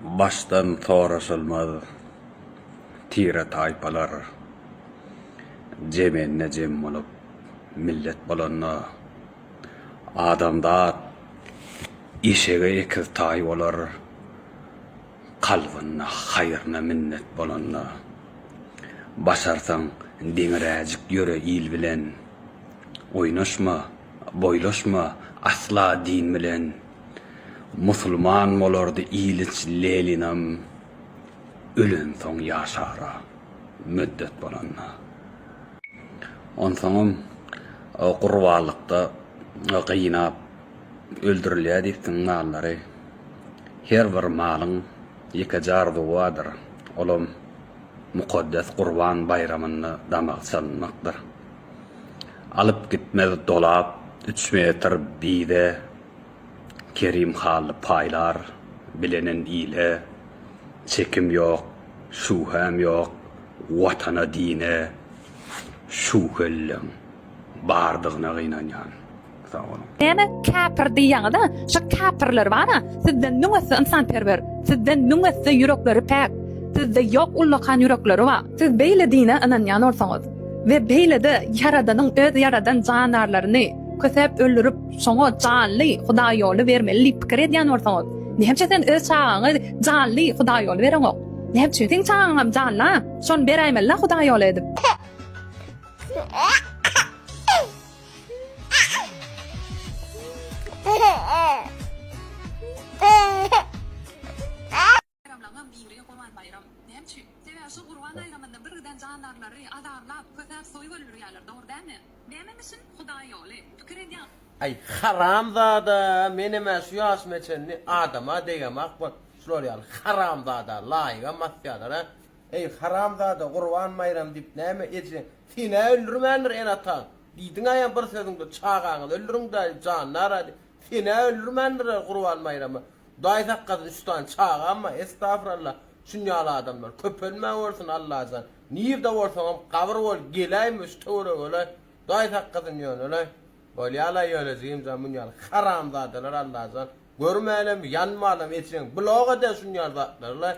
Başdan soraşylmaz tire-taýpalar Jemende jem bolup, millet bolanda, Adamzat eşege ekiz taý bolar, Kalbynda haýryna minnet bolanda. Başarsaň deňiräjik ýöre il bilen, Oýnaşma, boýlaşma asla din bilen. Musulman bolardy Iliç Leninam ölensoň ýaşara müddet bolanda. Onsoňam gurbanlykda gynap öldürilýär diýipsiň mallary. Her bir malyň ýekeje arzuwy bardyr, olam mukaddes Gurban baýramynda damagy çalynmakdyr. Alyp gitmez dolap üç metr bize Kerim Hally paýlar bilenen ile, Çekim ýok, şübhäm ýok Watana dine, Şübhelileň bardygyna gynanýan. Sag boluň. Näme käpir diýýäňiz-a, şo käpirler bar-a, sizden müň esse ynsanperwer, sizden müň esse ýürekleri päk, sizde ýok ullakan ýürekleri bar. Siz beýle dine ynanýan bolsaňyz we beýle-de Ýaradanyň öz ýaradan jandarlaryny kösäp öldürip, şoňa janly hudaýýoly bermeli diýip pikir edýän bolsaňyz, näme üçin sen öz çagaňy janly hudaýýoly bereňok? Näme üçin? Seň çagaňam janly-a, şony beräýmeli-dä hudaýýoly edip. Baýramlaryňam biri Gurban baýram. Näme üçin? Sebäbi şol Gurban baýramynda bir giden jandarlary azarlap, kösäp soýup öldürýärler, dogry dälmi? Nämemişin? Hudaý ýoly. Pikir edýäň. Aý haramzada menemä şu ýaşyma çenli adama degemak bol şular ýaly haramzada laýygam basýalara eý haramzada gurban baýram diýip näme ejeň senä öldürmändir ene ataň diýdiňaýam bir sözüňde çagaňyzy öldüriňdä jandara diýip senä öldürmändirler gurban baýrama Hudaý saklasyn üç sany çagam bar estafurallah şunýaly adamlar köpelmä görsün Allajan nirde bolsaňam gabyr bol geläýme şu töweregele Hudaý saklasyn ýönele bolýalaý ýöne jigimjan munýaly haramzadalar Allajan görmälem ýanmalam ejeň blok eder şunýaly zatlarylaý.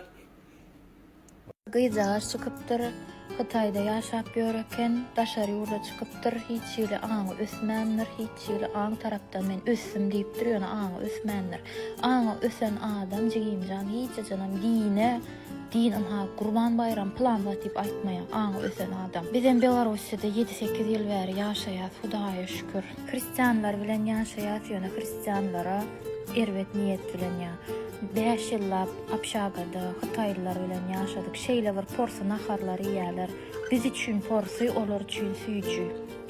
Gyzjagaz çykypdyr, Hytaýda ýaşap ýör eken, daşary ýurda çykypdyr, hiç hili aňy ösmändir, hiç hili aň tarapdan men ösdüm diýipdir, ýöne aňy ösmändir. Aňy ösen adam jigimjan hiç haçanam dine, din ynha Gurban baýram pylan zat diýip aýtmaýar, aňy ösen adam. Bizem Belarussiýada ýedi-sekiz ýyl bäri ýaşaýas, Hudaýa şükür. Hristianlar bilen ýaşaýas, ýöne hristianlara erbet niýet bilen ýa bäş ýyllap Obşagada hytaýlylar bilen ýaşadyk. Şeýle bir porsy naharlar iýýärler. Biz üçin porsy, olar üçin süýji.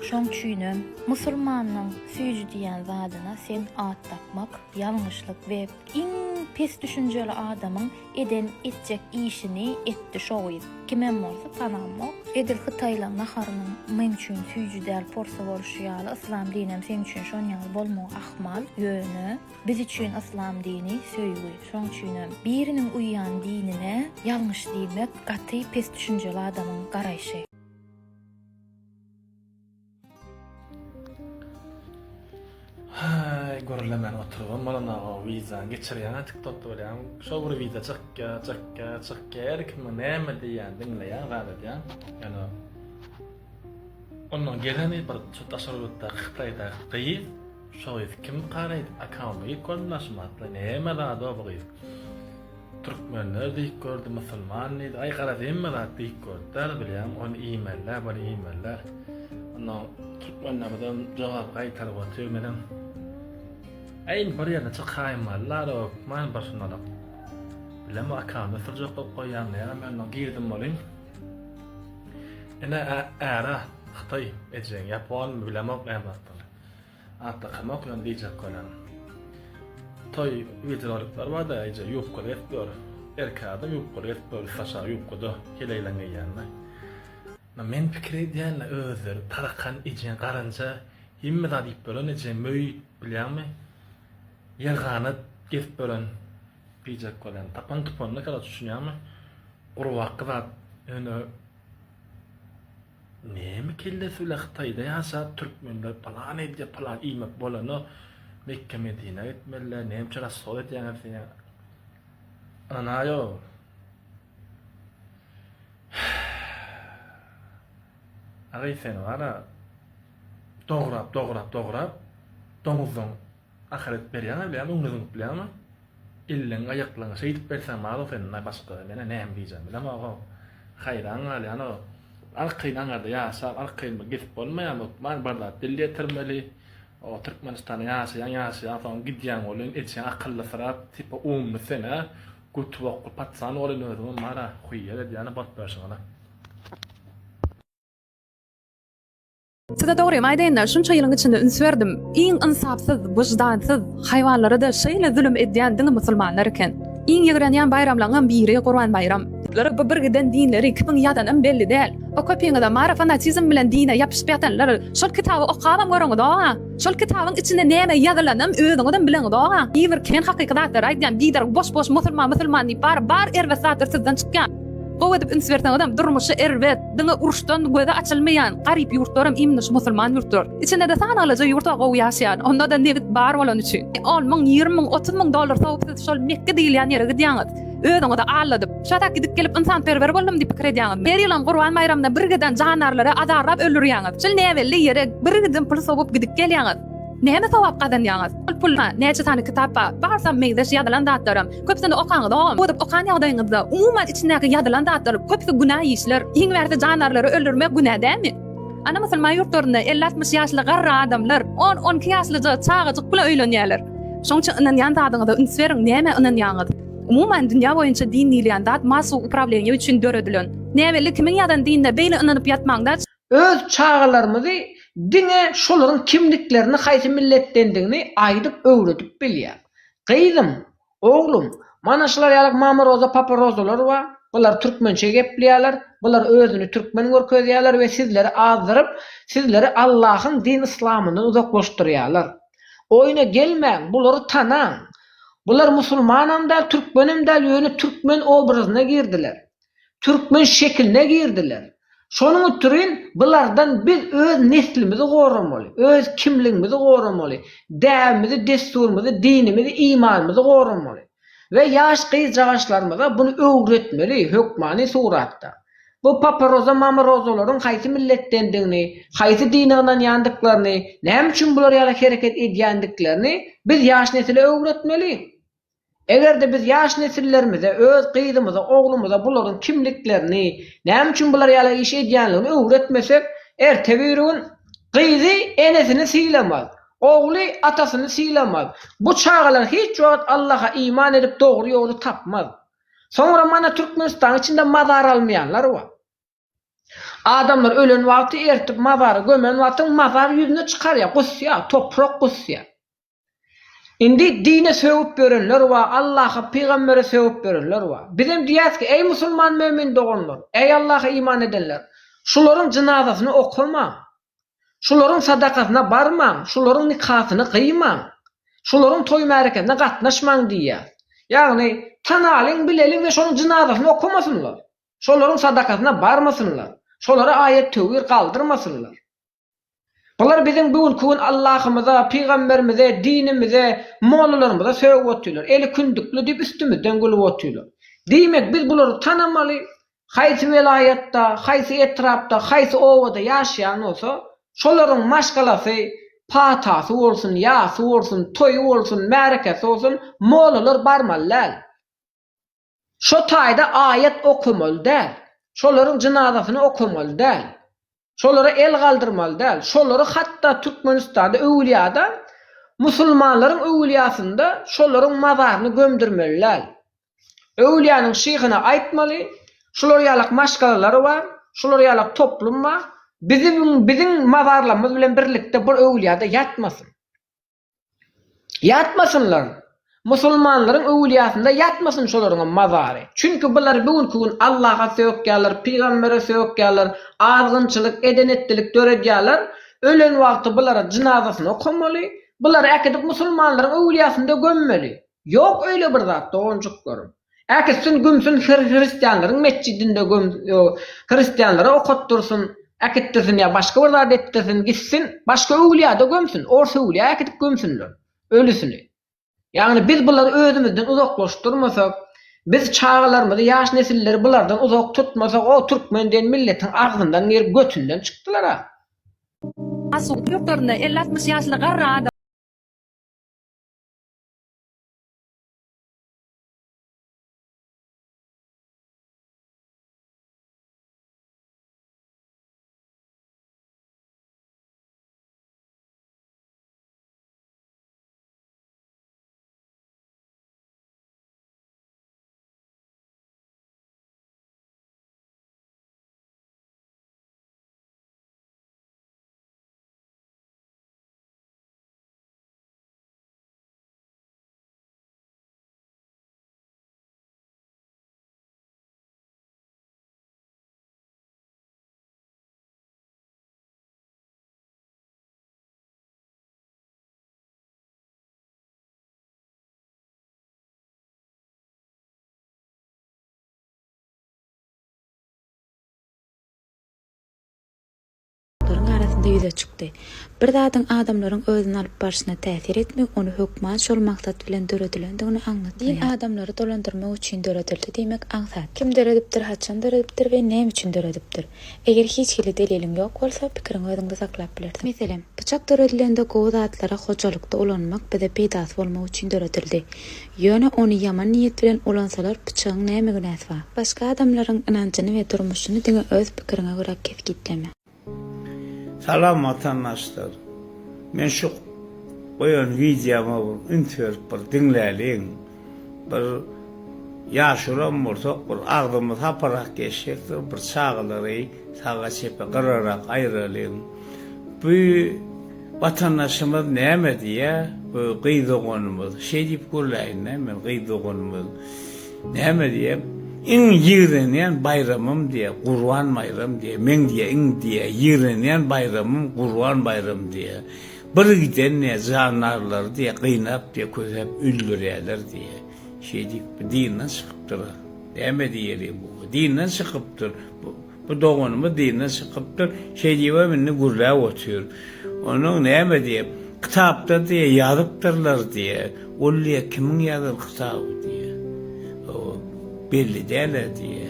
Şoň üçinem musulmanyň süýji diýýän zadyna sen at dakmak ýalňyşlyk we iň pes düşünjeli adamyň eden etjek işini etdi şo gyz. Kimem bolsa tanamok. Edil hytaýlaň naharynyň meň üçin süýji däl porsy bolşy ýaly yslam dinem seň üçin şonýaly bolmagy ahmal. Ýöne. Biz üçin yslam dini söýgi. Şoň üçinem biriniň uýýan dinine ýalňyş diýmek gaty pes düşünjeli adamyň garaýşy. Haý gürlemän oturybam bolanaga wideony geçirýäňä tiktokda bolýaň şo bir wideo çykýa çykýa çykýa her kimiň näme diýýänini diňleýäň zat edýäň ýöne ondan geleni bir şu daşary ýurtdaky hytaýdaky gyz Şo gyz kimka diýip akkaunta girip gördüm da şu matla näme zady bu gyz. Türkmenler diýip gördü, musulman diýdi. Aý garaz hemme zat diýip gördü däl bilýäň, ony iýmeliler, buny iýmeliler. Ondan türkmenlerimizem jogap gaýtaryp otyr menem. Aý indi bir ýerine çykaýmalylar hökman bir şunalyk. Bilem akkaunta sürjek bolup goýýan näme men ondan girdim bolyn. Ine ära Hytaý ejeň ýaponmy bilemok näme zatdygyny. At dakamok ýöne diýjek bolýan. Toý wideorolikler barda eje ýubkaly gezip ýör. Erkek adam ýubkaly gezip ýör üsti aşagy ýubkada heleýleň geýýänine. Men pikir edýän özleri tarakan ejeň garynja hemme zat iýip ýören eje möý bilýäňmi? Ýerganat gezip ýören diýjek bolýan. Tapan tupanyna karaç düşünýäňmi? Gurbakgy zat ýöne Näme kellesi bile hytaýda ýaşap türkmenler pylan edýä pylan iýmek bolanok mekge medinä gitmeliler näme üçin rassol edýäňiz diýýän. Ynanaýo. Agy sen bara dograp dograp dograp doňuzdan ahyr edip berýäňä bilýäňmi öňüne zyňyp bilýäňmi? Elleň aýaklaňy şeýdip berseň malo sen başga menä näme diýjegimi bilemok-ow. Haýran galýan-ow. Arkaýyn aňarda ýaşap arkaýyn bir gezip bolmaýarmy hökman bir zat dil ýetirmeli. O Türkmenistanda ýaşaýaň ýaşaýaň soň gidýäň welin ejeň akyllysyrap tipa umny sen-ä göti bokly patsan welin özüňem bar-a huýýa edýäne bolup ýörşüňize. Size dogrymy aýdaýynda, şunça ýylyň içinde üns berdim, iň ynsapsyz, wyždansyz, haýwanlara-da şeýle zülüm edýän diňe musulmanlar eken. Iň ýigrenýän baýramlaňam biri Gurban baýram. Bu bir giden dinleri kimiň ýazanam belli däl. O köpiňizem mara fanatizm bilen dine ýapyşyp ýatanlar, şol kitaby okabam göreňizoga. Şol kitabyň içinde näme ýazylanam özüňizem bileňizoga. Bir ken hakyky zatlary aýdýan, biderek boş-boş musulman musulman diýip bar bar erbet zatlar sizden çykýan. Gowy edip üns berseňizem durmuşy erbet, diňe uruşdan gözi açylmaýan garyp ýurtlaram imni şu musulman ýurtlar. Içindede sanaglyja ýurt bar gowy ýaşaýan, onda-da nebit bar bolany üçin. On müň, 20 müň, 30 müň dollar sowup siz şol Mekge diýilýän ýere gidýäňiz. Özüňizi aldadyp. Şatak gidip gelip ynsanperwer boldum diýip pikir edýäňiz. Her ýylam Gurban baýramynda bir giden jandarlary azarlap öldürýäňiz. Şol näbelli ýere bir giden pul sowup gidip gelýäňiz. Näme sogap gazanýaňyz? Ol pulda näçe sany kitap bar? Barsam meňzeş ýazylan zatlaram. Köpüsini okaňyzogam. Ozup okan ýagdaýyňyzda umuman içindäki ýazylan zatlar köpüsi günä işler. Iň bärsi jandarlary öldürmek günä dälmi? Ana musulman ýurtlarynda elli-altmyş ýaşly garry adamlar on-onki ýaşlyja çagajyk bilen öýlenýärler. Şoň üçin ynanýan zadyňyza üns beriň nämä ynanýaňyz? Umuman dünýä boýunça din diýilýän zat massowy uprawleniýe üçin döredilen. Näbelli kimiň ýazan dinine beýle ynanyp ýatmaňda. Öz çagalarymyzy diňe şolaryň kimliklerini haýsy milletdendigini aýdyp öwredip bilýäs. Gyzym, oglum, mana şular ýaly mama roza papa rozalar bar, bular türkmençe gepleýärler, bular özüni türkmen görkezýärler we sizleri azdyryp, sizleri Allahyň din yslamyndan uzaklaşdyrýarlar. Oýna gelmäň, bulary tanaň. Bular musulmanam däl, türkmenem däl, ýöne türkmen obrazyna girdiler. Türkmen şekiline girdiler. Şonuň üçin bulardan biz öz neslimizi goramaly, öz kimligimizi goramaly, däbimizi, dessurymyzy, dinimizi, imanymyzy goramaly. We ýaş gyzjagaşlarymyza buny öwretmeli hökmany suratda. Bu Papa Roza, Mama Rozalaryň haýsy milletdendigini, haýsy dine ynanýandyklaryny, näme üçin bular ýaly hereket edýändiklerini biz ýaş nesile öwretmeli. Eger-de biz ýaş nesillerimize, öz gyzymyza, oglumyza bularyň kimliklerini, näme üçin bular ýaly iş edýänligini öwretmesek, erte-birigün gyzy enesini sylamaz, ogly atasyny sylamaz. Bu çagalar hiç wagt Allaha iman edip dogry ýoly tapmaz. Soňra mana Türkmenistanyň içinde mazar almaýanlar bar. Adamlar ölen wagty ertip mazara gömen wagtyň mazar ýüzüne çykarýar, gusýar, toprak gusýar. Indi dine sögüp ýörenler bar, Allaha, pygambere sögüp ýörenler bar. Bizem diýýäris ki, eý musulman mömin doganlar, eý Allaha iman edenler, şularyň jynazasyny okamaň, şularyň sadakasyna barmaň, şularyň nikasyny gyýmaň, şularyň toý-märekesine gatnaşmaň diýýäris. Ýagny, tanalyň, bileliň we şonuň jynazasyny okamasynlar, şolaryň sadakasyna barmasynlar, şolara aýat-töwir galdyrmasynlar. Bular biziň bu günki gün Allahymyza, pygamberimize, dinimize, mollalarymyza sögüp otyrlar. Eli kündükli diýip üstümizden gülüp otyrlar. Diýmek biz bulary tanamaly, haýsy welaýatda, haýsy etrapda, haýsy obada ýaşaýan bolsa, şolaryň maşgalasy patasy bolsun, ýasy bolsun, toýy bolsun, märekesi bolsun, mollalar barmaly däl. Şo taýda aýat okamaly däl. Şolaryň jynazasyny okamaly däl. Şolara el galdyrmaly däl. Şolary hatda Türkmenistanda öwülýada musulmanlaryň öwülýasynda şolaryň mazaryny gömdürmeli däl. Öwülýanyň şyhyna aýtmaly, şular ýalak maşgalalar bar, şular ýalak toplum bar, biziň biziň mazarlarymyz bilen birlikde bir öwülýada ýatmasyn. Ýatmasynlar. Musulmanlaryň öwülýasynda ýatmasyn şolaryňam mazary. Çünki bular bu günki gün Allaha sökýärler, pygambere sökýärler, azgynçylyk, eden-etdilik döredýärler. Ölen wagty bulara jynazasyny okamaly, bulary äkidip musulmanlaryň öwülýasynda gömmeli. Ýok öýle bir zat doganjyklarym. Äkitsin gümsün hristianlaryň metjidinde göm hristianlara okatdyrsyn, äkitdirsin ýa başga bir zat etdirsin gitsin başga öwülýada gömsün, ors öwülýa äkidip gömsünler ölüsini. Ýagny biz bulary özümizden uzaklaşdyrmasak, Biz çagalarymyzy, ýaş nesilleri bulardan uzak tutmasak, o türkmen diýen milletiň agzyndan girip götünden çykdylar-a. Asuda ýurtlarynda 50-60 ýaşly garry adam. Laryň arasynda ýüze çykdy. Bir zadyň adamlaryň özüni alyp barşyna täsir etmegi ony hökman şol maksat bilen döredilendigini aňlatmaýar. Din adamlary dolandyrmak üçin döredildi diýmek aňsat. Kim döredipdir, haçan döredipdir we näme üçin döredipdir? Eger hiç hili deliliň ýok bolsa, pikiriňi özüňde saklap bilersiň. Meselem, pyçak döredilende gowy zatlara hojalykda ulanmak bize peýdasy bolmak üçin döredildi. Ýöne ony ýaman niýet bilen ulansalar pyçagyň näme günäsi bar? Başga adamlaryň ynanjyny we durmuşyny diňe öz pikiriňe görä kesgitleme. Salam watandaşlar. Men şu goýan wideoma bir üns berip bir diňläliň. Bir ýaşulam bolsak bir agzymyz haparak geçjekdir bir çagalary saga çepe gyrarak aýyralyň. Bu watandaşymyz näme diýýä bu gyz doganymyz şeý diýip gürläýindä men gyz doganymyz näme diýýä iň ýigrenýän baýramym diýýä gurban baýram diýýä meň diýýä iň diýýä ýigrenýän baýramym gurban baýram diýýä bir giden diýýä jandarlary diýýä gynap diýýä kösäp öldürýäler diýýä şeý diýip bu dinden çykypdyr näme diýeli bu dinden çykypdyr bu Bu doganymyz dinden çykypdyr, şeý diýibem indi gürläp otyr. Onuň näme diýip, kitapda diýe ýazypdyrlar diýe, ol diýe kimiň ýazan kitaby diýe. Hawa, belli däl-ä diýe.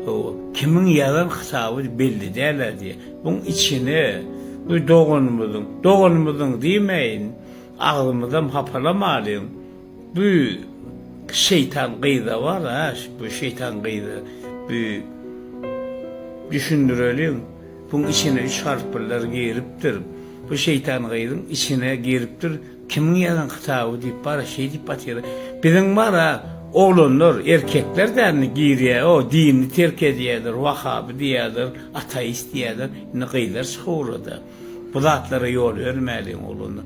Hawa, kimiň ýazan kitaby belli däl-ä diýe. Buň içine bu doganymyzyň, doganymyzyň diýmäýin, agzymyzam hapalamalyň, Bu şeýtan gyza bar a bu şeýtan gyza bu düşündireliň buň içine üç harplylar giripdir bu şeýtan gyzyň içine giripdir kimiň ýazan kitaby diýip bar şeý diýip batyr biziň bar a oglanlar erkekler dälmi girýä o dinini terk edýäler wahaby diýýäler ateist diýýäler indi gyzlar çykyp ugrada. Bu zatlara ýol bermäliň oglanlar.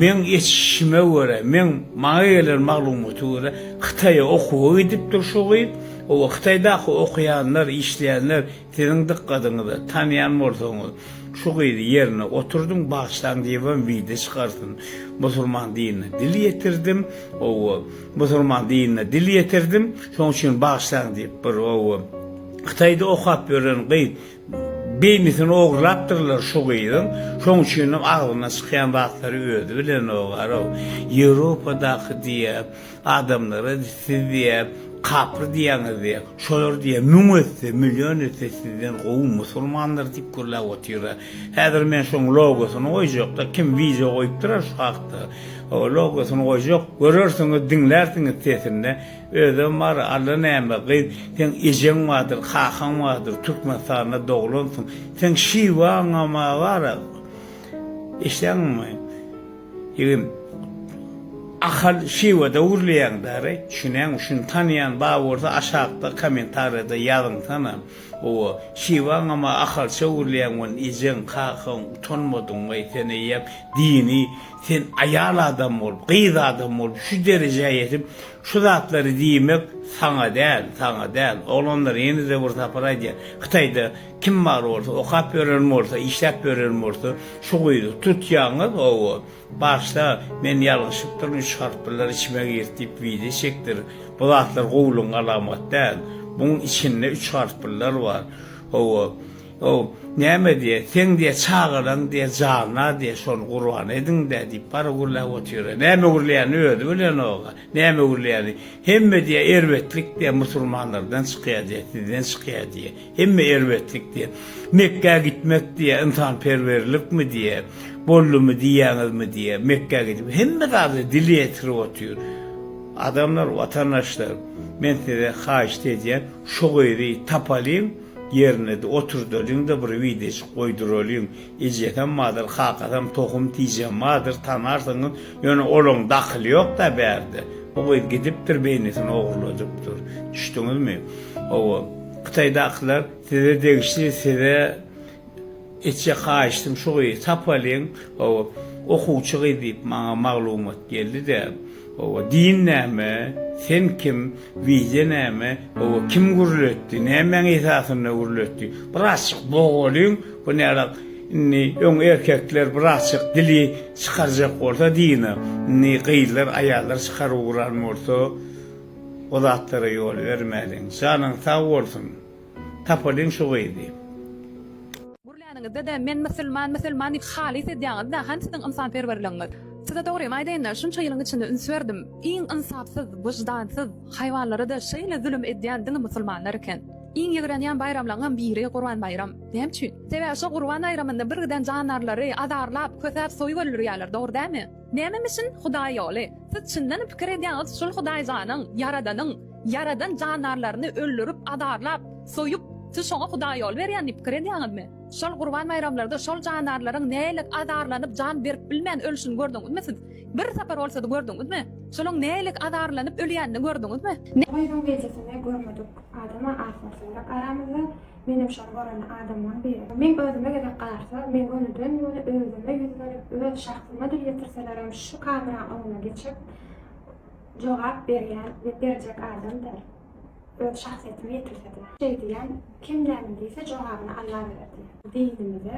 Meň eşidişime görä, meň maňa gelen maglumata görä, Hytaýa okuwa gidipdir şu gyz. Owa, Hytaýdaky okaýanlar, işleýänler siziň dykgadyňyza, tanýan bolsaňyz, şu gyzy ýerine oturdyň, bagyşlaň diýibem wideo çykarsyn. Musurman dinine dil ýetirdim, owa, musurman dinine dil ýetirdim, şoň üçin bagyşlaň diýip bir, owa, Hytaýda okap ýören gyz Beýnisini ogurlapdyrlar şu gyzyň, şoň üçinem agzyndan çykýan zatlary özi bilenok arow. Ýewropadaky diýýä adamlara siz diýýä kapyr diýýäňiz diýýä, şolar diýýä müň esse, million esse sizden gowy musulmanlar diýip gürläp otyra. Häzir men şoň logosyny goýjakda, kim wideo goýupdyra şu hakda. Logosyny goýjak, görersiňiz, diňlärsiňiz sesinde. Özem bar alla näme gyz seň ejeň bardyr kakaň bardyr Türkmenistanda doglansyň seň şiwaňama bar eşdäňmi ýigim Ahal şiwada gürleýäň däri düşünýäňmi şuny tanýan bar bolsa aşakda kommentariýada ýazyňsana owa şiwaňama ahalça gürleýäň ony ejeň kakaň utanmadyňmy sen eýýäm dini Sen aýal adam bolup, gyz adam bolup şu derejä ýetip, şu zatlary diýmek saňa däl, saňa däl. Oglanlar ýene-de bir sapar aýdýan, Hytaýda kim bar bolsa, okap ýören bolsa, işläp ýören bolsa, şu gyzy tutýaňyz, hawa, bagyşla, men ýalňyşypdyryn, üç harplylar içime girdi diýip wideo çekdir. Bu zatlar gowulygyň alamaty däl. Buň içinde üç harplylar bar. Hawa. O, näme diýýä, seň diýýä çagalaň diýýä janyna diýýä şony gurban ediň-dä diýip bara gürläp otyr-a. Näme gürleýänini özi bilenok-a. Näme gürleýänini. Hemme diýýä erbetlik diýýä musulmanlardan çykýa diýýä, sizden çykýa diýýä. Hemme erbetlik diýýä. Mekgä gitmek diýýä ynsanperwerlikmi diýýä, boldumy diýýäňizmi diýýä, Mekgä gidip hemme zady dil ýetirip otyr. Adamlar, watandaşlar, men size haýyşt edýän, şo gyzy tapalyň, Ýerine-de oturdalyň-da bir wideojyk goýduralyň. Ejesem bardyr, kakasam, tohum tijem bardyr, tanarsyňyz. Ýöne olaň dakyly ýok-da bärde. Bu gyz gidipdir, beýnisini ogurladypdyr. Düşdüňizmi? Hawa. Hytaýdakylar size degişli, size Etjek haýyştym şu gyzy tapalyň, hawa, okuwçy gyz diýip maňa maglumat geldi-de, hawa, din näme, sen kim, wideo näme, hawa, kim gürletdi, nämäň esasynda gürletdi, birazjyk bogalyň, bu närak, indi öň erkekler birazjyk dili çykarjak bolsa dine, indi gyzlar, aýallar çykaryp ugran bolsa, o zatlara ýol bermäliň. Janyň sag bolsun. Tapalyň şu gyzy. Gürläniňizde-de men musulman, musulman diýip halys edýäňiz-dä, hany siziň ynsanperwerligiňiz? Size dogrymy aýdaýyn-da, şunça ýylyň içinde üns berdim, iň ynsapsyz, wyždansyz, haýwanlara-da şeýle zulum edýän diňe musulmanlar eken. Iň ýigrenýän baýramlaryňam biri Gurban baýram. Näme üçin? Sebäbi şo Gurban baýramynda birgiden jandarlary azarlap, kösäp soýup öldürýärler, dogry dälmi? Nämemişin Hudaý ýoly? Siz çyndanam pikir edýäňiz şul Hudaýjanyň, Ýaradanyň, ýaradan jandarlaryny öldürip, azarlap, soýup, siz şoňa Hudaý ýol berýän diýip pikir edýäňizmi? Şol gurban baýramlarda şol jandarlaryň nälik azarlanyp jan berip bilmän ölşüni gördüňizmi siz? Bir sapar bolsada gördüňizmi? Şolaň nälik azarlanyp ölýänini gördüňizmi? Gyzyň wideosyny görmedik adama az bolsa gerek aramyzda. Menem şol gören adamlaň biri. Meň özüme gezek galsa, men gönüden-göni özüme ýüzlenip, öz şahsyma dil ýetirselerem şu kameraň öňüne geçip jogap berýän we berjek adam däl. Öz şahsyýetime ýetilse-de. Şeý diýýän, kim näme diýse jogabyny Alla berer diýýän. Dinimize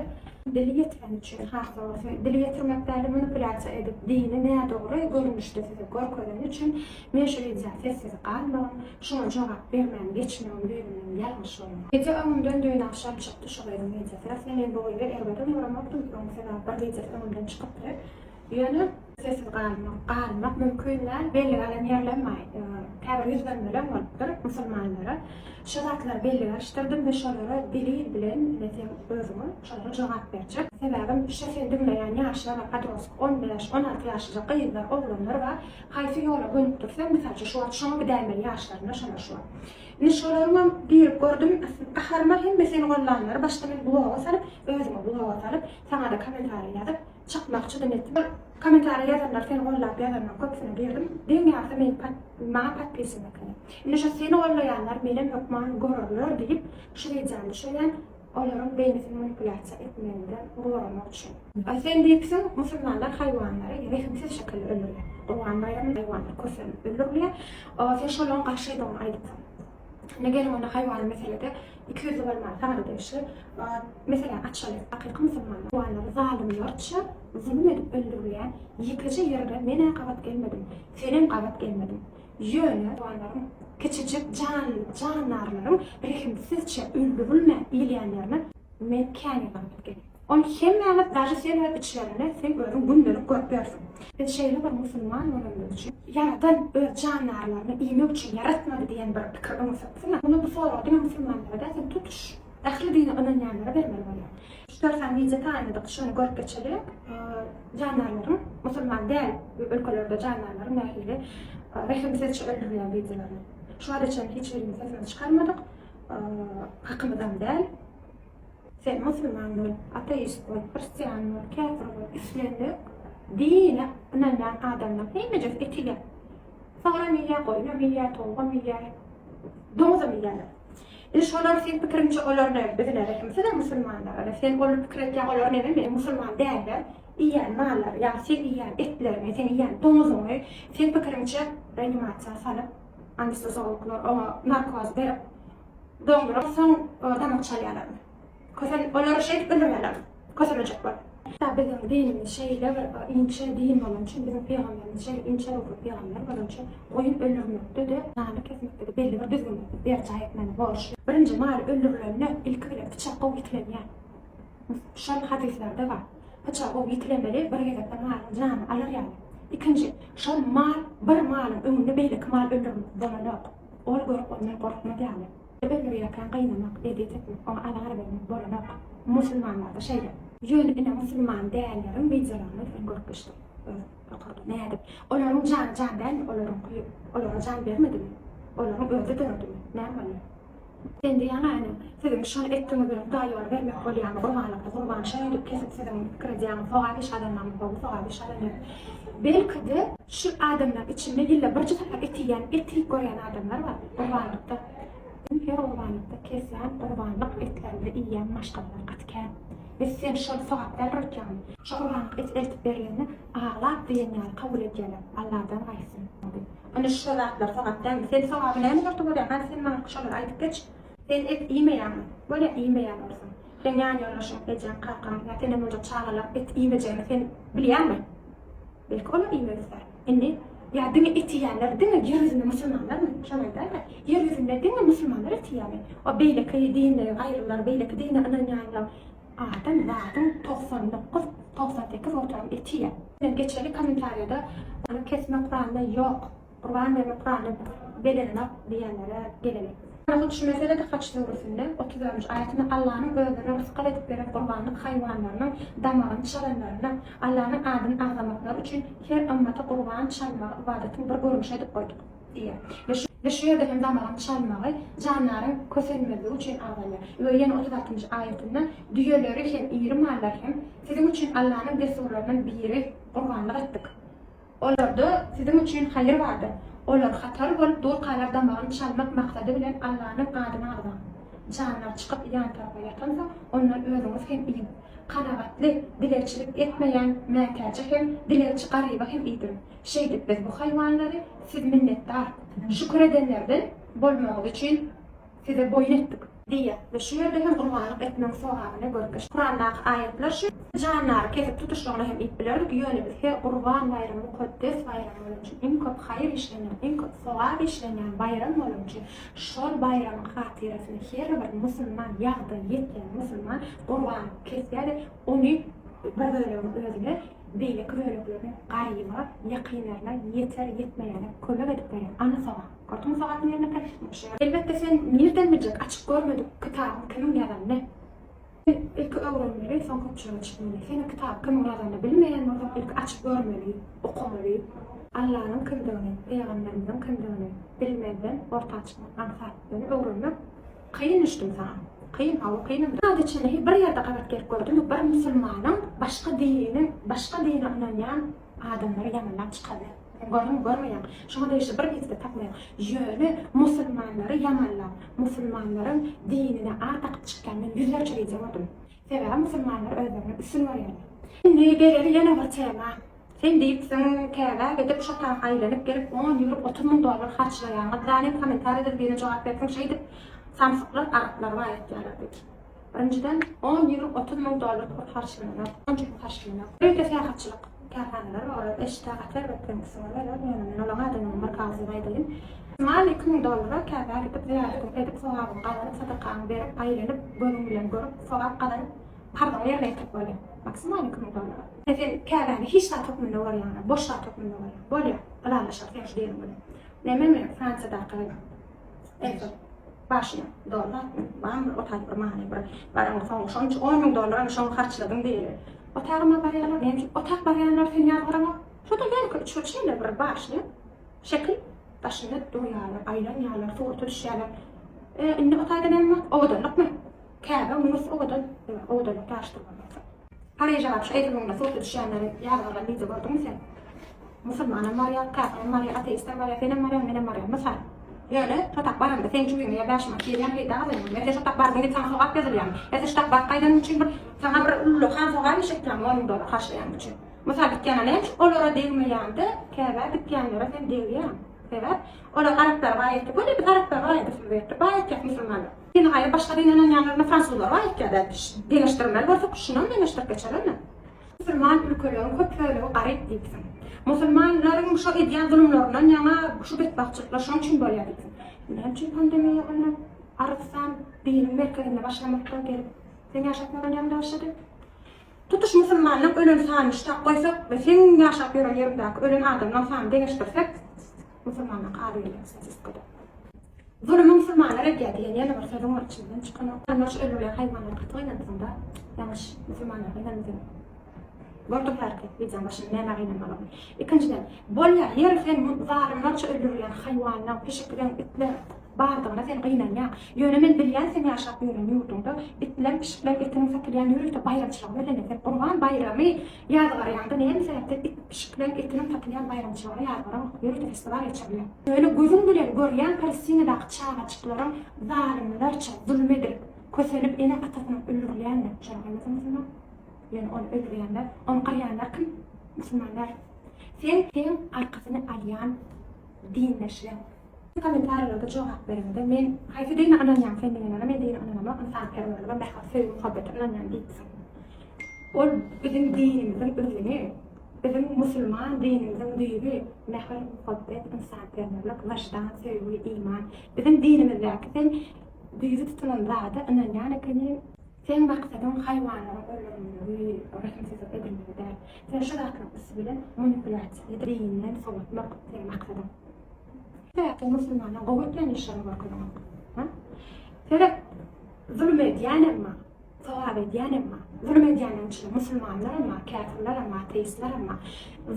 dil ýetireni üçin, has dogrusy dil ýetirmek däl-de manipulýasiýa edip dini nädogry görnüşde size görkezeni üçin men şu wideo sessiz galmagym, şuňa jogap bermän geçmegim düýbünden ýalňyş boldy. Wideo öňümden düýn agşam çykdy şu gyzyň wideosy. Aslynda men bu gyzy erbedem göremokdym öň sebäbi bir wideosy öňümden çykypdy. Ýöne sessiz galmak, galmak mümkin däl. Bellige alan ýerlem bar. Käbir ýüzlenmelem bolupdyr musulmanlara. Şo zatlary bellige alyşdyrdym we şolara delil bilen ine sen özüňe şolara jogap berjek. Sebäbim şo seni diňleýän ýaşlar bar, podrostok, 15, 16 ýaşlyja gyzlar, oglanlar bar. Haýsy ýola gönükdirseň, mysal üçin, şu wagt şoňa gidäýmeli ýaşlarynda şolar şu wagt. Indi şolaryňam girip gördüm, gaharyma hemme seni gollanlary başda men bloga salyp, özüňe bloga salyp, saňa-da kommentariý ýazyp, Çykmakçydym etdim. Ol kommentariýa ýazanlar seni gollap ýazanlaryň köpüsine girdim. Deň ýarysy meni pod maňa podpisan ekeni. Indi şo seni gollaýanlar menem hökman görerler diýip şu wideony düşürýän olaryň beýnisini manipulýasiýa etmeginden goramak üçin. A sen diýipsiň musulmanlar haýwanlary rehimsiz şekilde öldürýär. Gurban baýramynda haýwanlar kösenip öldürilýär. Sen şolaryň garşydygyňy aýdypsyň. Indi geliň onda haýwany meselede ikiýüzli bolmaly saňada degişli meseläni açaly. Hakyky musulmanlar haýwanlary zalymlarça zulum edip öldürilýän ýekeje ýerde men-ä gabat gelmedim, senem gabat gelmediň. Ýöne haýwanlaryň kiçijik jan jandarlaryň rehimsizçe öldürilmän iýilýänlerine men kän ýer gabat geldim. Ony hemmämiz daže sen öz içlerinde seň özüň gündelik görüp ýörsüň. Biz şeýle bir musulman bolanymyz üçin Ýaradan öz jandarlaryny iýmek üçin ýaratmady diýen bir pikir öňe sürüpsiň. Muny bu soragy diňe musulmanlara däl sen tutuş ähli dine ynanýanlara bermeli bolýar. Üç dört sany wideo taýynladyk şony görüp geçeliň. Jandarlaryň musulman däl ülkelerde jandarlaryň nähili rehimsizçe öldürilýän wideolaryny. Şu wagta çenli hiç birimiz sesimizi çykarmadyk. Hakymyzam däl. Sen musulman bol, ateist bol, hristian bol, käfir bol, islendik dine ynanýan adamlaryň hemmejesi et iýýär. Sygyram iýýär, goýunam iýýär, towugam iýýär, doňuzam iýýärler. Indi şolar seň pikiriňçe olar näme biz ne rehimsiz-ä musulmanlar. Ine sen ol pikir etýäň olar näme musulman däller. Iýýän mallary, ýagny sen iýýän etleriňi, sen iýýän doňuzyňy seň pikiriňçe reanimasiýa salyp, anesteziologlar oňa narkoz berip, Doňduryp soň damak çalýarlar. Kösen olary şeýdip öldürýärler. Kösenmejek bolup. Hatda biziň dinimiz şeýle bir inçe din bolany üçin, biziň pygamberimiz şeýle inçe ruhly pygamber bolany üçin, goýun öldürmekde-de, janly kesmekde-de belli bir düzgünleri berjaý etmäni borçly. Birinji mal öldürilende ilki bilen pyçak gowy ýitilenýär. Şol hadyslarda bar. Pyçak gowy ýitilemeli, bir gezekde malyň janyny alar ýaly. Ikinji, şol mal bir malyň öňünde beýleki mal öldürmek bolanok. Ol görüp ondan gorkmaz ýaly. Öldürýärkäň gynamak, ezýet etmek, oňa azar bermek bolanok. Musulmanlarda şeýle. Ýöne ine musulman dälleriň wideolaryny sen görüp geçdiň. Öz ýokarda nädip? Olaryň jany jan dälmi olaryňky olara jan bermedimi? Olaryň özi döredimi? Näme bolýar? Sen diýýäň ene, siziň şol etdiňiz bilen Hudaý ýoly bermek bolýarmy gurbanlykda gurban şeýdip kesip siziň pikir edýäňiz sogap iş gazanmagyňyz gowy sogap iş gazanýas. Belki-de şu adamlaryň içinde ýylda birje sapar et iýýän et iýip görýän adamlar bar gurbanlykda. Her gurbanlykda kesýän gurbanlyk etlerini iýýän maşgalalar gaty kän. We sen şol sogap däl öýtýäňmi? Şo gurbanlyk eti eltip berlende aglap diýen ýaly kabul edýärler. Alladan gaýtsyn. Ine şu zatlar sogap dälmi? Sen sogaby nämelerde görýäň? Hany sen maňa şolary aýdyp geç. Sen et iýmeýäňmi? Bolýa iýmeýän bolsaň. Seň ýan ýoldaşyň, ejeň, kakaň ýa senden boljak çagalaň et iýmejegini sen bilýäňmi? Belki olar iýmek islär. Indi ýa diňe et iýýänler diňe ýer ýüzünde musulmanlarmy? Şony aýdaýda. Ýer ýüzünde diňe musulmanlar et iýýärmi? O beýleki dinde gaýrylar, beýleki dine ynanýanlar adam zadyň 99, 98 göterim et iýýär. Sen geçeli kommentariýada kesme Kuranda ýok. Gurban bermek Kuranda belenenok diýenlere geleli. Ýöne hut şu meselede Haç süresinde 34-nji aýatynda Allanyň özlerine rysgal edip beren gurbanlyk haýwanlarynyň damagyny çalanlaryna Allanyň adyny agzamaklary üçin her ymmata gurban çalmagy ybadatyň bir görnüşi edip goýduk diýýär. We şu We şu ýerde hem damagyny çalmagy jandaryň kösenmezligi üçin agzalýar. We ýene 36-njy aýatynda düýeleri hem iri mallary hem siziň üçin Allanyň dessurlaryndan biri gurbanlyk etdik. Olarda siziň üçin haýyr bardyr. Olar hatar bolup durkalar damagyny çalmak maksady bilen Allanyň adyny agzaň. Janlar çykyp ýan tarapa ýatansoň, ondan özüňiz hem iýiň. Kanagatly, dilegçilik etmeýän mätäje hem, dilegçi garyba hem iýdiriň. Şeýdip biz bu haýwanlary siz minnetdar, şükür edenlerden bolmagyňyz üçin size boýun etdik. Diýýär we şu ýerde hem gurbanlyk etmegiň sogabyny görkeş. Kurandaky aýatlar şu. Jandary kesip tutuşlygyna hem iýip bilerdik, ýöne biz her Gurban baýramy mukaddes baýram bolany üçin, iň köp haýyr işlenýän, iň köp sogap işlenýän baýram bolany üçin, şol baýramyň hatyrasyna her bir musulman, ýagdaýy ýetýän musulman gurbanlyk kesýär we ony bir bölegini özüne, beýleki böleklerini garyba, ýakynlaryna, ýeter ýetmeýäne kömek edip berýär. Ana sogap. Gördüňmi sogap nirede? Elbetde sen nirden biljek açyk görmedik kitabyň kimiň ýazanyny. Sen ilki öwrenmeli, soň köpçülige çykmaly. Sen o kitaby kimiň ýazanyny bilmeýän bolsaň ilki açyp görmeli, okamaly. Allanyň kimdigini, pygamberimiziň kimdigini bilmezden orta çykmak aňsat. Ýöne öwrenmek kyn düşdüm saňa. Kyn, hawa kynam. Hady çenli bir ýerde gabat gelip gördüňmi bir musulmanyň başga diniň, başga dine ynanýan adamlary ýamanlap çykany. Sen gördüňmi görmeýäň. Şuňa degişli bir wideo tapmaýaň. Ýöne musulmanlary ýamanlap, musulmanlaryň dinine ar dakyp çykýan men ýüzlerçe wideo gördüm. Sebäbi musulmanlar özlerini üstün görýärler. Indi geleli ýene bir tema. Sen diýipsiň Käbä gidip şo taýy aýlanyp gelip on ýüwrüp 30 müň dollar harçlaýaňyz zalim kommentariýada birine jogap beripsiň şeýdip samsyklar araplary baýatýarlar diýip. Birinjiden, on, 20, 30 müň dollar pul harçlananok, onça pul harçlananok. Ýörite syýahatçylyk kärhanalary bar, olar eşitä gaty erbet seň üstüňe geler, ýöne men olaň adyndan bir kagyz aýdaýyn. Maly 2000 dollara Käbä gidip, zyýaratyňy edip, sogabyňy gazanyp, sadakaňy berip, aýlanyp, gözüň bilen görüp, sogap gazanyp, parzyňy ýerine ýetirip bolýar. Maksimal 2000 dollara. Sen Käbäni hiç zat hökmünde görýäňä, boş zat hökmünde görýäň. Bolýar, ylalaşaly sen şu diýeniň bilen. Näme men Fransiýadaky Eýfel başyna dollar barmy o taýda bir many bir baraňda soň şonça 10 müň dollar ana şoňa harçladyň diýeli. Otagyma barýarlar näme üçin otak barýanlar sen ýazgyraňok. Şo-da ýaňky üç burç şeýle bir başyna şekil daşynda durýarlar, aýlanýarlar, surata düşýärler. E, indi o taýda näme bar? Owadanlykmy? Käbe muňa owadan, owadanlyk ýaşdyrmaly bolsa. Pariže baryp şu Eýfel öňünde surata düşýänleri ýazgarylan wideo gördüňmi sen? Musulmanam barýar, käfirem barýar, ateistem barýar, senem barýaň, menem barýan. Mysal. Ýöne şo tak baranda seň jübiňe ýa 5 manat girýän peýda gazanýaň. Ýa sen şo tak bardyň diýip saňa sogap ýazylýarmy? Ýa sen şo tak baryp gaýdanyň üçin bir saňa bir ullakan sogap iş etýäňmi 10 müň dollar harçlaýanyň üçin? Mysal gitýäňä näme üçin olara degmeýäňde Käbä gitýänlere sen degýäň? Sebäp olar araplary baý etdi. Göni biz araplary baý edesimiz gelipdir. Baý etýäs musulmanlar. Seni gaýry başga dine ynanýanlaryna fransuzlar baý etýär-dä. Deňeşdirmeli bolsak şunam deňeşdirip geçer indi. Musulman ülkeleriň köp bölegi garyp diýipsiň. Musulmanlaryň şo edýän zulumlaryndan ýaňa şu betbagtçylyklar şoň üçin bolýar diýipsiň. Näme üçin pandemiýa onda Arabystan diniň merkezinde başlamakdan gelip seň ýaşap ýören ýeriňde başlady? Tutuş musulmanlaň ölen sanyny ştap goýsak we seň ýaşap ýören ýeriňdäki ölen adamlaň sanyny deňeşdirsek musulmanlaňky az gelýär statistikada. Zulumy musulmanlar edýär diýen ýene bir sözüň bar içinden çykanok. Adamlar şu öldürilýän haýwanlara gaty gynandyňda ýalňyş musulmanlar gynandy. Gördüň hälki wideoň başynda nämä gynanmalygyny. Ikinjiden bolýar ýeri sen zalymlarça öldürilýän haýwanlaň pişikleň itleň bardygyna sen gynanýaň. Ýöne men bilýän seň ýaşap ýören ýurduňda itleň pişikleň etiniň satylýan ýörite baýramçylygy bellenýär. Sen gurban baýramy ýazgarýaňda näme sebäpden it pişikleň etiniň satylýan baýramçylygyny ýazgaraňok ýörite festiwal geçirilýär. Ýöne gözüň bilen görýäň Palestinadaky çagajyklaryň zalymlarça zulum edilip, kösenip ene-atasynyň öldürilýänini. Şonuň hemmesi musulman. Ýöne ony öldürýänler, ony gyrýanlar kim? Musulmanlar. Sen seň arkasyny alýan dindeşleň. Kommentariýalarda jogap bereňde men haýsy dine ynanýaň sen diýenlere men dine ynanamok ynsanperwerlige mähir söýgi muhabbete ynanýan diýipsiň. Ol biziň dinimiziň özeni, biziň musulman dinimiziň düýbi mähir muhabbet ynsanperwerlik wyždan söýgi iman. Biziň dinimizdäki sen düýbi tutulan zada ynanýan ekeniň. Seň maksadyň haýwanlaryň öldürilmegi, rehimsizlik edilmegi däl. Sen şu zatlaryň üsti bilen manipulýasiýa edip dinden sowatmak seň maksadyň. Sebäpli musulmanlaň gowy etýän işlerini görkezeňok. Ha? Seret, zulum edýänem bar, sogap edýänem bar. Zulum edýänleriň içinde musulmanlaram bar, käfirlerem bar, ateistlerem bar.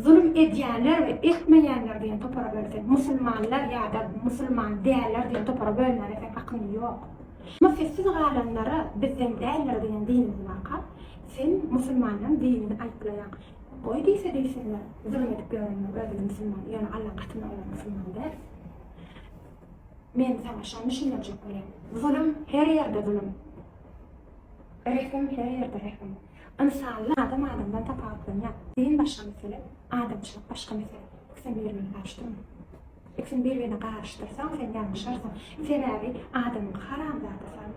Zulum edýänler we etmeýänler diýen topara bölseň, musulmanlar ýa-da musulman däller diýen topara bölmäge seň hakyň ýok. Emma sessiz galanlara bizden däldir diýen dinimiz barka, sen musulmanlaryň dinini aýyplaýaň. Goý diýse diýsinler, zulum edip ýörenler özüni musulman, ýöne Allaň gatynda olar musulman däl. Men saňa şony düşündirjek bolýan. Zulum her ýerde zulum. Rehim her ýerde rehim. Ynsanlar adam adamdan tapawutlanýar. Din başga mesele, adamçylyk başga mesele. Ikisini bir-birine garyşdyrma. Ikisini bir-birine garyşdyrsaň sen ýalňyşarsyň. Sebäbi adamyň haramzadasam,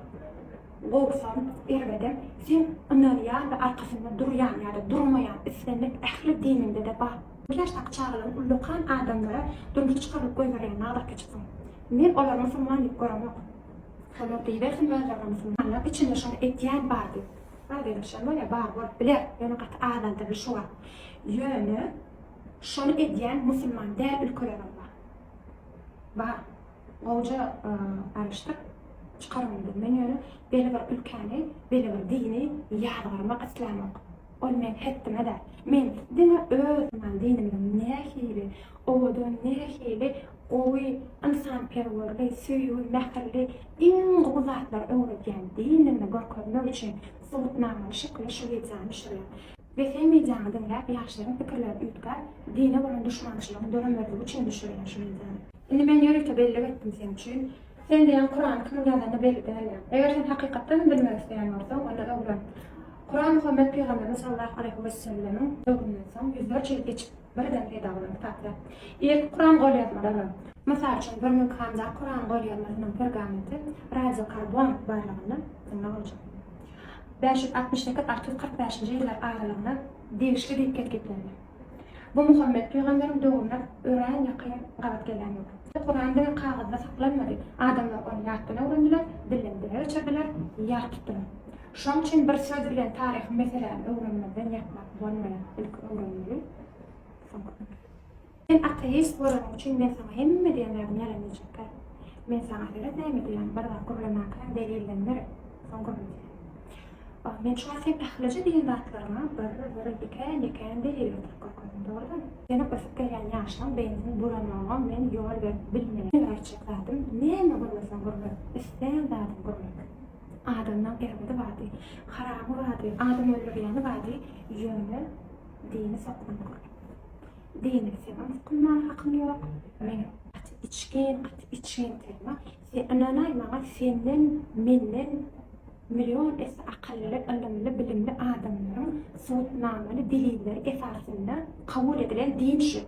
gowusam, erbedem sen ynanýan we arkasynda durýan ýa-da durmaýan islendik ähli diniňde-de bar. Bu ýaşdaky çagalaryň ullakan adamlara durmuşa çykarylyp goýberilýänine agzap geçipsiň. Men olary musulman diýip göremok. Olar diýibersin özlerine musulmanlar içinde şony edýän bar diýip. Bar diýilişen bolýar, bar bolup biler, ýöne gaty azaldyldy şu wagt. Ýöne Şony edýän musulman däl ülkelerem bar. Bar. Gowja garyşdyr. Çykar onda. Men ýöne belli bir ülkäni, belli bir dini ýazgarmak islämok. Ol meň hetdime däl. Men diňe öz dinimiziň nähili owadan, nähili gowy, ynsanperwerli, söýgi, mähirli, iň gowy zatlary öwredýän dindigini görkezmek üçin subutnamaly şekilde şu wideony düşürýän. We sen wideoňy diňläp ýaşlaryň pikirleri üýtgäp dine bolan duşmançylygyň döremezligi üçin düşürýän şu wideony. Indi men ýörite bellik etdim seň üçin. Sen diýýäň Kurany kimiň ýazany belli däl diýýäň. Eger sen hakykatdanam bilmek isleýän bolsaň onda öwren. Kuran Muhammet pygamberimiz sallallahu aleýhi wesellemiň döwründen soň ýüzlerçe ýyl geçip birden peýda bolan kitap däl. Irki Kuran golýazmalar bar. Mysal üçin Birminghamda Kuran golýazmasynyň pergamenti radiokarbon barlagynda diňle boljak. 568, 645-nji ýyllar aralygyna degişli diýip kesgitlendi. Bu Muhammet pygamberiň döwrüne örän ýakyn gabat gelýän döwür. Kuran diňe kagyzda saklanmady, adamlar ony ýatdan öwrendiler, dilden dile geçirdiler, ýat tutdular. Şonuň üçin bir söz bilen taryhy meseläni öwrenmezden ýatmak bolmaýar, ilki öwrenmeli, soň öwrenmeli. Sen ateist bolanyň üçin men saňa hemme diýen zadymy ýalan diýjekgä. Men saňa seret näme diýýän bir zat gürlemäkäň delillendir, soň gürle diýýän. Men şu wagt seň ählije diýen zatlaryňa bir bir ýekän ýekän delil getirip görkezdim dogrudanmy? Seniň ösüp gelýän ýaşlaň beýnisini bulamagyňa men ýol berip bilmeýän. Meň aýtjak zadym näme gürleseň gürle, islän zadyňy gürle. Adamlaň erbedi bardy, haramy bardy, adam öldürýäni bardy, ýöne dini sokman gürle. Dini seňem sypynmaga hakyň ýok, meňem. Gaty içgin, gaty içgin tema. Sen ynanaý maňa senden, menden million esse akylly, ylymly, bilimli adamlaryň subutnamaly delilleri esasynda kabul edilen din şu.